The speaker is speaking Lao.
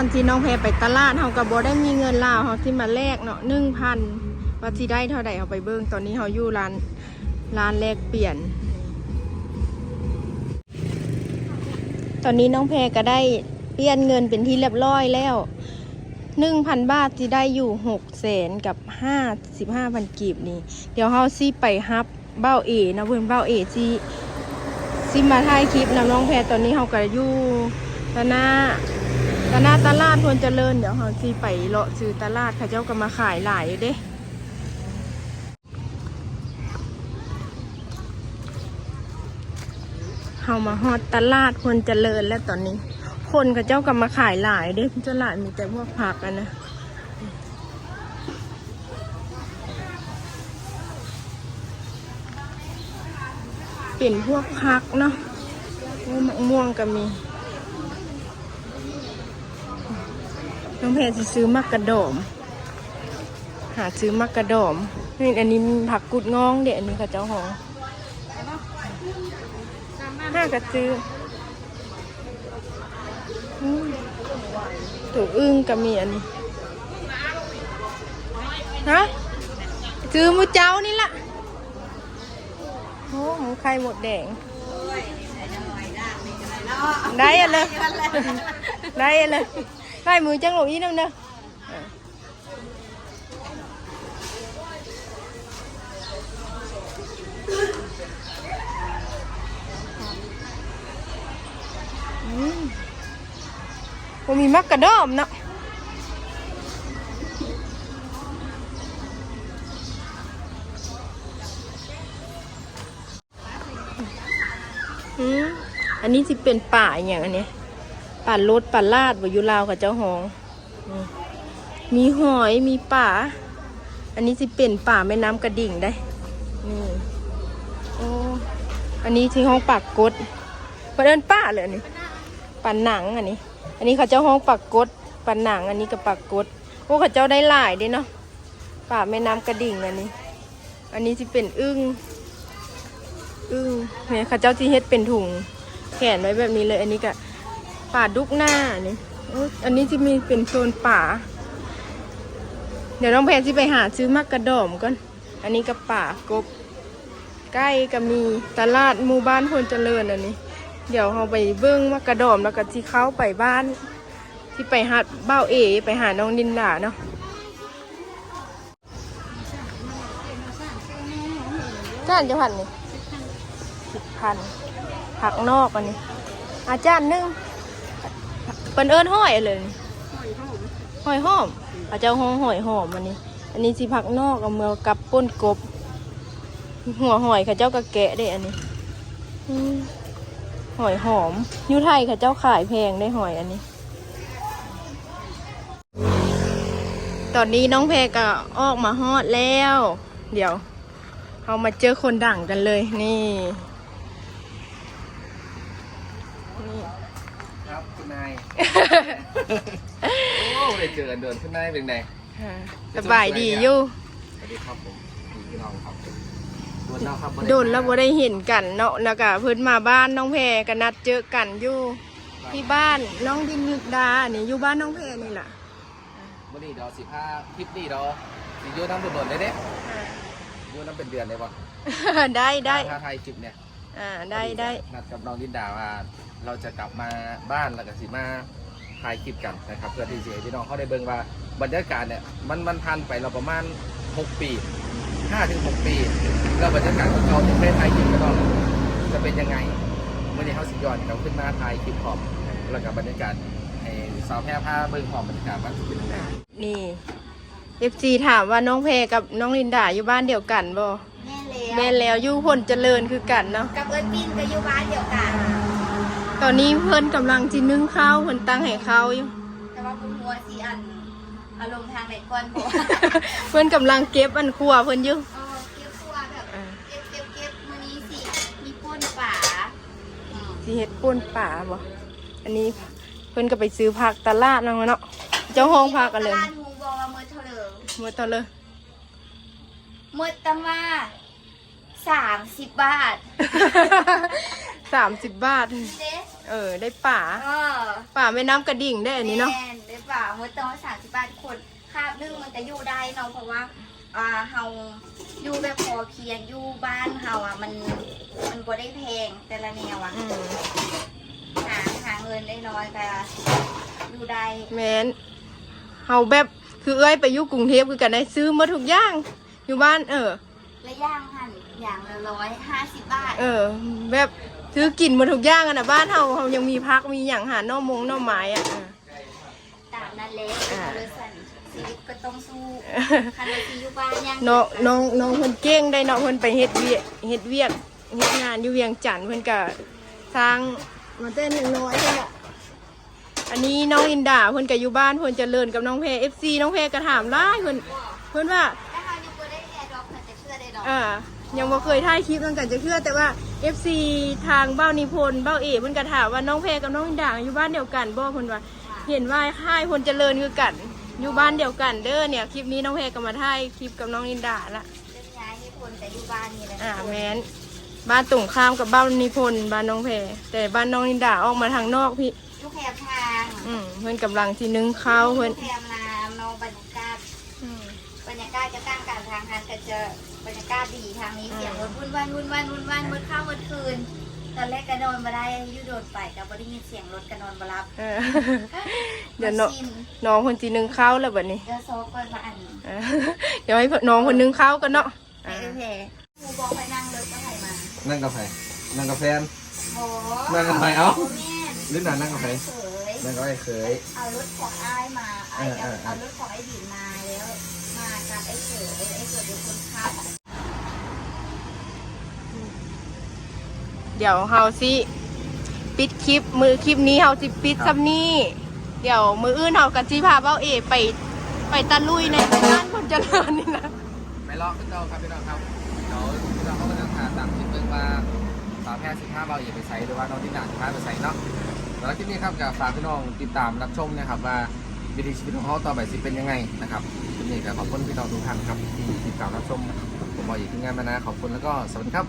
ຕອນທີ່ນ້ອງແພໄປຕະຫຼາດ ເຮົາກໍບໍ່ໄດ້ມີເງິນລາວ ເຮົາຊິມາແລກເນາະ ໜຶ່ງພັນ ວ່າຊິໄດ້ເທົ່າໃດ ເຮົາໄປເບິ່ງ. ຕອນນີ້ເຮົາຢູ່ຮ້ານ ຮ້ານແລກປ່ຽນ. ຕອນນີ້ນ້ອງແພກໍໄດ້ປ່ຽນເງິນເປັນທີ່ລຽບຮ້ອຍແລ້ວ ໜຶ່ງພັນບາດ ຊິໄດ້ຢູ່ຫົກແສນກັບຫ້າສິບຫ້າພັນກີບນີ້. ດຽວເຮົາຊິໄປຮັບບ່າວເອເນາະ ເພິ່ນ ບ່າວເອຊິ ຊິມາຖ່າຍຄລິບນຳນ້ອງແພ. ຕອນນີ້ເຮົາກໍຢູ່ຕະໜ້າ ຕະໜ້າຕະຫຼາດໂພນຈະເລີນ. ດຽວເຮົາຊິໄປເລາະຊື້ຕະຫຼາດ ເຂົາເຈົ້າກໍມາຂາຍຫຼາຍຢູ່ເດ້. ເຮົາມາຮອດຕະຫຼາດໂພນຈະເລີນແລ້ວຕອນນີ້ ຄົນເຂົາເຈົ້າກໍມາຂາຍຫຼາຍເດ້. ສ່ວນຫຼາຍມີແຕ່ພວກຜັກອັນນະ ເປັນພວກຜັກເນາະ. ໂອ້ ໝາກມ່ວງກໍມີ. ນ້ອງແພຊິຊື້ໝາກກະດອມ ຫາຊື້ໝາກກະດອມ. ນີ້ ອັນນີ້ຜັກກຸດງອງເດ້ ອັນນີ້ເຂົາເຈົ້າຮ້ອງ. ຫາກໍຊື້. ອືມ ໂຕອຶ່ງກໍມີອັນນີ້. ຮະ? ຊື້ໝູ່ເຈົ້ານີ້ລະ. ໂອ້ ໝູ່ໄຂ່ມົດແດງ. ໄດ້ອັນເລີຍ ໄດ້ອັນເລີຍ. ໄດ້ມື້ຈັ່ງລົງອີກນຳເດີ. ອືມ ບໍ່ມີໝາກກະດອມເນາະ. ອືມ ອັນນີ້ຊິເປັນປາອີ່ຫຍັງອັນນີ້ ປາໂລດ ປາລາດບໍ່ ຢູ່ລາວເຂົາເຈົ້າຮ້ອງ. ນີ້ ມີຫອຍ ມີປາ. ອັນນີ້ຊິເປັນປາແມ່ນ້ຳກະດິງໄດ໋ ນີ້. ໂອ້ ອັນນີ້ຊິຮ້ອງປາກົດ ເພິ່ນເອີ້ນປາເລີຍອັນນີ້ ປາໜັງອັນນີ້. ອັນນີ້ເຂົາເຈົ້າຮ້ອງປາກົດ ປາໜັງ ອັນນີ້ກໍປາກົດ. ໂອ້ ເຂົາເຈົ້າໄດ້ຫຼາຍເດ້ເນາະ ປາແມ່ນ້ຳກະດິງອັນນີ້. ອັນນີ້ຊິເປັນອຶ່ງ ອຶ່ງ ນີ້ ເຂົາເຈົ້າຊິເຮັດເປັນຖົງແຂວນໄວ້ແບບນີ້ເລີຍ. ອັນນີ້ກະປາດຸກໜານີ້. ໂອ້ ອັນນີ້ຊິມີເປັນໂຊນປາ. ດຽວນ້ອງແພນຊິໄປຫາຊື້ໝາກກະດອມກ່ອນ. ອັນນີ້ກະປາກົບ ໄກ່ກະມີ. ຕະຫຼາດໝູ່ບ້ານໂພນຈະເລີນອັນນີ້. ດຽວເຮົາໄປເບິ່ງໝາກກະດອມ ແລ້ວກະຊິເຂົ້າໄປບ້ານ ຊິໄປຫາບ່າວເອ ໄປຫານ້ອງລິນດາເນາະ. ຈານຈັກພັນນີ້? ສິບພັນ. ຜັກນອກອັນນີ້ ອາ ຈານໜຶ່ງ. ເພິ່ນເອີ້ນຫອຍເລີຍນີ້ ຫອຍຫອມ ເຂົາເຈົ້າຮ້ອງຫອຍຫອມອັນນີ້. ອັນນີ້ຊິຜັກນອກ ເອົາເມືອກັບປົ່ນກົບ. ຫົວຫອຍເຂົາເຈົ້າກໍແກະເດ້ອັນນີ້. ອືມ ຫອຍຫອມ ຢູ່ໄທເຂົາເຈົ້າຂາຍແພງເດ້ຫອຍອັນນີ້. ຕອນນີ້ນ້ອງແພກໍອອກມາຮອດແລ້ວ. ດຽວເຮົາມາເຈີຄົນດັງກັນເລີຍ ນີ້ ນີ້ ຄັບ ຄຸນນາຍ. ໂອ້ ໄດ້ເຈີກັນດົນ ຄຸນນາຍເປັນໃດ? ອ່າ ສະບາຍດີຢູ່. ສະຫວັດດີຄັບຜົມ ພີ່ນ້ອງຄັບ ດົນແລ້ວຄັບ ບໍ່ໄດ້ ດົນແລ້ວບໍ່ໄດ້ເຫັນກັນເນາະ. ແລ້ວກະເພິ່ນມາບ້ານນ້ອງແພ ກະນັດເຈີກັນຢູ່ ບ້ານ ທີ່ບ້ານນ້ອງດິນດານີ້ ຢູ່ບ້ານນ້ອງແພນີ້ລະ. ມື້ນີ້ດອກຊິພາ ຄລິບນີ້ດອກຊິຢູ່ນຳດົນໆ ເດ້ເດ້ ອ່າ ຢູ່ນຳເປັນເດືອນໄດ້ບໍ່? ໄດ້ ໄດ້ ຖ້າຖ່າຍຄລິບນີ້ ອ່າ ໄດ້ ໄດ້ ນັດກັບນ້ອງລິນດາວ່າ ເຮົາຈະກັບມາບ້ານ ແລ້ວກໍຊິມາຖ່າຍຄລິບກັນນະຄັບ ເພື່ອທີ່ຊິໃຫ້ພີ່ນ້ອງເຮົາໄດ້ເບິ່ງວ່າ ບັນຍາກາດເນຍ ມັນ ມັນຜ່ານໄປແລ້ວປະມານຫົກປີ ຫ້າເຖິງຫົກປີ ແລ້ວບັນຍາກາດເກົ່າໆ ທີ່ເຄີຍຖ່າຍຄລິບກັນເນາະ ຈະເປັນຍັງໄງ. ມື້ນີ້ເຮົາຊິຍ້ອນກັບຂຶ້ນມາຖ່າຍຄລິບພ້ອມ ແລ້ວກໍບັນຍາກາດ ໃຫ້ສາວແພພາເບິ່ງພ້ອມບັນຍາກາດວ່າຊິເປັນຈັ່ງໃດ. ນີ້ ເອັຟຊີ ຖາມວ່ານ້ອງແພກັບນ້ອງລິນດາຢູ່ບ້ານດຽວກັນບໍ່? ແມ່ນແລ້ວ ແມ່ນແລ້ວ ຢູ່ຜົນຈະເລີນຄືກັນເນາະ ກັບເອື້ອຍປິ້ນກໍຢູ່ບ້ານດຽວກັນ. ຕອນນີ້ເພິ່ນກຳລັງຊິໜຶ້ງເຂົ້າ ເພິ່ນຕັ້ງໃຫ້ເຂົ້າຢູ່ ແຕ່ວ່າບໍ່ຮູ້ວ່າຊິອັນ ເອົາລົງທາງໃດກ່ອນບໍ່. ເພິ່ນກຳລັງເກັບອັນຄົວເພິ່ນຢູ່ ເອີ ເກັບຄົວແບບ ອ່າ ເກັບ ເກັບ ເກັບ ມື້ນີ້ຊິມີປົ່ນປາ ອືມ ຊິເຮັດປົ່ນປາບໍ່? ອັນນີ້ ເພິ່ນກໍໄປຊື້ຜັກຕະຫຼາດນັ້ນເນາະ ເຈົ້າຂອງຜັກອັນເລີຍ ຕະຫຼາດຮູ້ບໍ່ວ່າໝົດເທົ່າເລີ? ໝົດເທົ່າເລີ? ໝົດຕັ້ງວ່າສາມສິບບາດ. ສາມສິບບາດ ເດ້ ເອີ ໄດ້ປາ ເອີ ປາແມ່ນ້ຳກະດິງເດ້ອັນນີ້ເນາະ ແມ່ນ ໄດ້ ວ່າໝົດຕ້ອງສາມສິບບາດທຸກຄົນ ຄາບໜຶ່ງມັນກະຢູ່ໄດ້ເນາະ ເພາະວ່າ ອ່າ ເຮົາຢູ່ແບບພໍພຽງ ຢູ່ບ້ານເຮົາອະ ມັນ ມັນບໍ່ໄດ້ແພງແຕ່ລະແນວອະ ອືມ ຫາ ຫາເງິນໄດ້ນ້ອຍກະຢູ່ໄດ້. ແມ່ນ ເຮົາແບບ ຄືເອື້ອຍໄປຢູ່ກຸງເທບຄືກັນໄດ໋ ຊື້ໝົດທຸກຢ່າງ ຢູ່ບ້ານ ເອີ ລະຢ່າງຫັ້ນ ຢ່າງລະຮ້ອຍຫ້າສິບບາດ ເອີ ແບບ ຊື້ກິນໝົດທຸກຢ່າງຫັ້ນນະ ບ້ານເຮົາ ເຮົາຍັງມີຜັກມີຫຍັງ ຫາໜໍ່ມົງໜໍ່ໄມ້ອະ ເອີ ຕາມນັ້ນແຫຼະ ເປັນ ອ່າ ບໍລິສັດ ຊີວິດກໍຕ້ອງສູ້ ຄັນວ່າຊິຢູ່ບ້ານຢ່າງ ນ້ອງ ນ້ອງ ນ້ອງເພິ່ນເກັ່ງໄດ໋ເນາະ ເພິ່ນໄປເຮັດວຽກ ເຮັດວຽກ ເຮັດງານຢູ່ວຽງຈັນ ເພິ່ນກະສ້າງມາແຕ່ນ້ອຍໆ ເພິ່ນວ່າ ອັນນີ້ນ້ອງລິນດາ ເພິ່ນກະຢູ່ບ້ານໂພນຈະເລີນກັບນ້ອງແພ ເອັຟຊີນ້ອງແພກະຖາມຫຼາຍ ເພິ່ນ ເພິ່ນວ່າ ແຕ່ເຮົາຍັງບໍ່ໄດ້ແອດອບກັນຈັກເທື່ອເດ້ເນາະ ອ່າ ຍັງບໍ່ເຄີຍຖ່າຍຄລິບນຳກັນຈັກເທື່ອ ແຕ່ວ່າ ເອັຟຊີ ທາງບ່າວນິພົນ ບ່າວເອ ເພິ່ນກະຖາມວ່າ ນ້ອງແພກັບນ້ອງລິນດາຢູ່ບ້ານດຽວກັນບໍ່ ເພິ່ນວ່າ ເຫັນວ່າຄ້າຍໂພນຈະເລີນຄືກັນ ຢູ່ບ້ານດຽວກັນເດີ ເນຍ ຄລິບນີ້ນ້ອງແພກະມາຖ່າຍຄລິບກັບນ້ອງລິນດາລະ ເລື່ອງຍ້າຍນີ້ເພິ່ນກະຢູ່ບ້ານນີ້ແຫຼະ ອ່າ ແມ່ນ ບ້ານຕົງຂ້າມກັບບ່າວນິພົນ ບ້ານນ້ອງແພ ແຕ່ບ້ານນ້ອງລິນດາອອກມາທາງນອກພີ້ ຢູ່ແຄມທາງ ອືມ ເພິ່ນກຳລັງຊິໜຶ້ງເຂົ້າ ເພິ່ນຢູ່ແຄມນ້ຳເນາະ ບັນຍາກາດ ອືມ ບັນຍາກາດຈະຕ່າງກັນ ທາງຫັ້ນກະຈະບັນຍາກາດດີ ທາງນີ້ ອ່າ ສຽງລົດວຸ້ນວານ ວຸ້ນວານ ວຸ້ນວານ ເບິດຄ່ຳເບິດຄືນ ຕອນແລກກະນອນບໍ່ໄດ້ ຢູ່ດົນໄປກະບໍ່ໄດ້ຍິນສຽງລົດກະນອນບໍ່ຫຼັບ ເອີ ດຽວນ້ອງ ນ້ອງເພິ່ນຊິໜຶ້ງເຂົ້າແລ້ວບັດນີ້ ດຽວຊອກກ່ອນວ່າອັນ ເອີ ດຽວໃຫ້ນ້ອງເພິ່ນໜຶ້ງເຂົ້າກ່ອນເນາະ ໃຫ້ເອື້ອຍແພ ຮູ້ບໍ່ ຂ້ອຍນັ່ງລົດກັບໃຜມາ? ນັ່ງກັບໃຜ? ນັ່ງກັບແຟນ? ບໍ່ ນັ່ງກັບໃຜ? ເອົ້າ ບໍ່ແມ່ນ ຫຼືນານັ່ງກັບໃຜ? ອ້າຍເຂີຍ ນັ່ງກັບອ້າຍເຂີຍ ເອົາລົດຂອງອ້າຍມາ ເອີ ອ້າຍເອົາ ເອີ ເອົາລົດຂອງອ້າຍບິນມາແລ້ວ ມາກັບອ້າຍເຂີຍ ອ້າຍເຂີຍເປັນຄົນຂັບ. ດຽວເຮົາຊິປິດຄລິບ ມື້ຄລິບນີ້ເຮົາຊິປິດ ຄັບ ສ່ຳນີ້ ດຽວມື້ອື່ນເຮົາກະຊິພາບ່າວເອໄປ ໄປຕະລຸຍໃນບ້ານໂພນຈະເລີນນີ້ນະ ໄປເລາະຄືເກົ່າຄັບພີ່ນ້ອງຄັບ ດຽວພີ່ນ້ອງເຮົາກະຈະຖ້າຕາມຄລິບເບິ່ງວ່າ ສາວແພຊິພາບ່າວເອໄປໃສ ຫຼືວ່ານ້ອງຕິນາຊິພາໄປໃສເນາະ. ສຳລັບຄລິບນີ້ຄັບ ກະຝາກພີ່ນ້ອງຕິດຕາມຮັບຊົມນະຄັບວ່າ ວິຖີຊີວິດຂອງເຮົາຕໍ່ໄປຊິເປັນຍັງໄງນະຄັບ. ຄລິບນີ້ກະຂອບຄຸນພີ່ນ້ອງທຸກທ່ານຄັບ ທີ່ຕິດຕາມຮັບຊົມ ຜົມບ່າວເອທີມງານມານາ ຂອບຄຸນ ແລ້ວກໍສະຫວັດດີຄັບ.